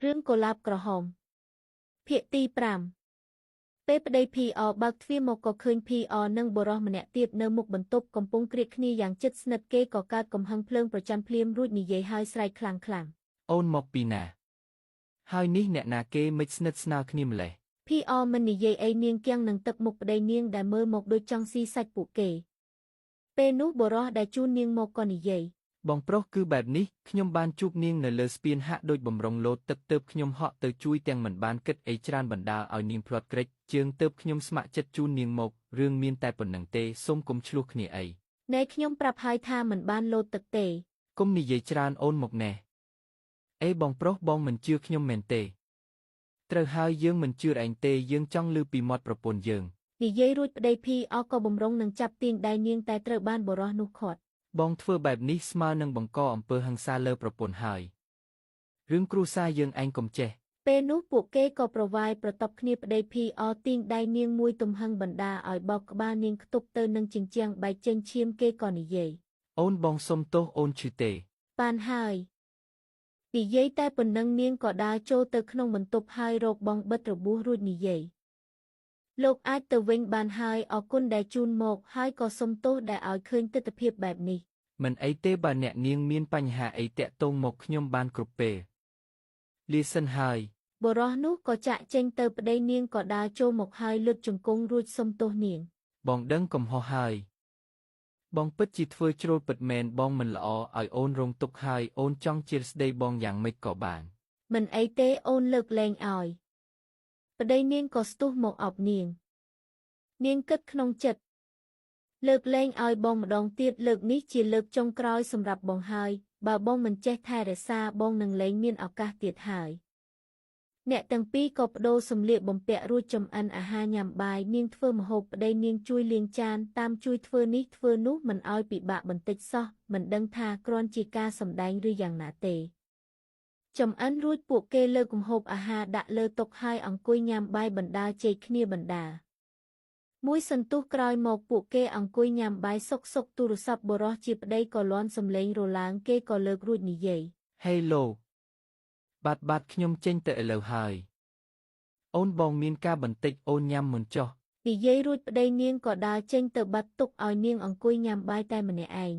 រឿងកុលាបក្រហមភាគទី5ពេលប្តី PR បើកទ្វារមកក៏ឃើញ PR និងបុរសម្នាក់ទៀតនៅមុខបន្ទប់កំពុងគ្រៀតគ្នាយ៉ាងជិតស្និទ្ធគេក៏កើតកំហឹងភ្លើងប្រច័ណ្ឌភ្លាមរួចនិយាយហើយស្រែកខ្លាំងខ្លាំង អូនមកពីណា ហើយនេះអ្នកណាគេមិនស្និទ្ធស្នាលគ្នាម្លេះ PR មិននិយាយអីនាងគៀងនឹងទឹកមុខប្តីនាងដែលមើលមកដូចចង់ស៊ីសាច់ពួកគេ ពេលនោះបុរសដែលជូននាងមកក៏និយាយ បងប្រុសគឺបែបនេះខ្ញុំបានជួបនាងនៅលើស្ពានហាក់ដូចបំរុងលោតទឹកទើបខ្ញុំហក់ទៅជួយទាំងមិនបានគិតអីច្រើនបណ្ដាលឲ្យនាងភ្លាត់ក្រិចជើងទើបខ្ញុំស្ម័គ្រចិត្តជូននាងមករឿងមានតែប៉ុណ្ណឹងទេសូមកុំឈ្លោះគ្នាអី ណែខ្ញុំប្រាប់ហើយថាមិនបានលោតទឹកទេ កុំនិយាយច្រើនអូនមកណែអេបងប្រុសបងមិនជឿខ្ញុំមែនទេត្រូវហើយយើងមិនជឿឯងទេយើងចង់ឮពីមាត់ប្រពន្ធយើង និយាយរួចប្តី PR ក៏បំរុងនឹងចាប់ទាញដៃនាងតែត្រូវបានបុរសនោះឃាត់ បងធ្វើបែបនេះស្មើនឹងបង្កអំពើហិង្សាលើប្រពន្ធហើយរឿងគ្រួសារយើងឯងកុំចេះ ពេលនោះពួកគេក៏ប្រវាយប្រតប់គ្នាប្តី PR ទាញដៃនាងមួយទំហឹងបណ្ដាឲ្យបោកក្បាលនាងខ្ទប់ទៅនឹងជញ្ជាំងបែកចេញឈាមគេក៏និយាយ អូនបងសុំទោសអូនឈឺទេ បានហើយនិយាយតែប៉ុណ្ណឹងនាងក៏ដើរចូលទៅក្នុងបន្ទប់ហើយរកបងបិទរបួសរួចនិយាយលោកអាចទៅវិញបានហើយអរគុណដែលជូនមកហើយក៏សុំទោសដែលឲ្យឃើញទិដ្ឋភាពបែបនេះ មិនអីទេបើអ្នកនាងមានបញ្ហាអីតាក់ទងមកខ្ញុំបានគ្រប់ពេលលាសិនហើយ បុរសនោះក៏ចាក់ចេញទៅប្តីនាងក៏ដើរចូលមកហើយលុតជង្គង់រួចសុំទោសនាង បងដឹងកំហុសហើយបងពិតជាធ្វើជ្រុលពិតមែនបងមិនល្អឲ្យអូនរងទុក្ខហើយអូនចង់ជាស្ដីបងយ៉ាងម៉េចក៏បាន មិនអីទេអូនលើកលែងឲ្យប្តីនាងក៏ស្ទុះមកអោបនាង នាងគិតក្នុងចិត្តលើកលែងឲ្យបងម្ដងទៀតលើកនេះជាលើកចុងក្រោយសម្រាប់បងហើយបើបងមិនចេះថែរក្សាបងនឹងលែងមានឱកាសទៀតហើយអ្នកទាំងពីរក៏ប្ដូរសម្លៀកបំពាក់រួចចម្អិនអាហារញ៉ាំបាយនាងធ្វើម្ហូបប្តីនាងជួយលាងចានតាមជួយធ្វើនេះធ្វើនោះមិនឲ្យពិបាកបន្តិចសោះមិនដឹងថាគ្រាន់ជាការសម្ដែងឬយ៉ាងណាទេ ចំអិនរួចពួកគេលើកម្ហូបអាហារដាក់លើតុហើយអង្គុយញ៉ាំបាយបណ្ដើរជែកគ្នាបណ្ដើរមួយសន្ទុះក្រោយមកពួកគេអង្គុយញ៉ាំបាយសុកសុកទូរស័ព្ទបុរសជាប្តីក៏លាន់សំឡេងរឡើងគេក៏លើករួចនិយាយ Hello បាទបាទខ្ញុំចេញទៅឥឡូវហើយអូនបងមានការបន្តិចអូនញ៉ាំមុនចុះ និយាយរួចប្តីនាងក៏ដើរចេញទៅបាត់ទុកឲ្យនាងអង្គុយញ៉ាំបាយតែម្នាក់ឯង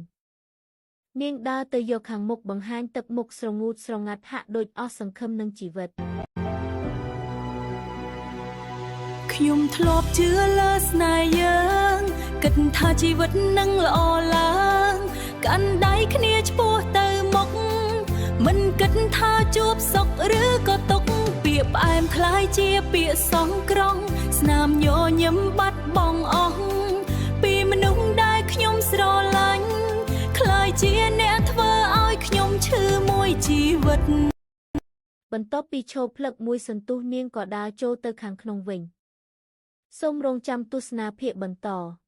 នាងដើរទៅយកខាងមុខបង្ហាញទឹកមុខស្រងូតស្រងាត់ហាក់ដូចអស់សង្ឃឹមនឹងជីវិត ខ្ញុំធ្លាប់ជឿលើស្នេហ៍យើងគិតថាជីវិតនឹងល្អឡើងកាន់ដៃគ្នាឆ្ពោះទៅមុខមិនគិតថាជួបសុខឬក៏ទុក្ខពាក្យផ្អែមក្លាយជាពាក្យសងក្រងស្នាមញញឹមបាត់បង់អស់ពីមនុស្សដែលខ្ញុំស្រឡាញ់ក្លាយជាអ្នកធ្វើឲ្យខ្ញុំឈឺមួយជីវិត បន្ទាប់ពីឈរភ្លឹកមួយសន្ទុះនាងក៏ដើរចូលទៅខាងក្នុងវិញ សូមរងចាំទស្សនាភាគបន្ត។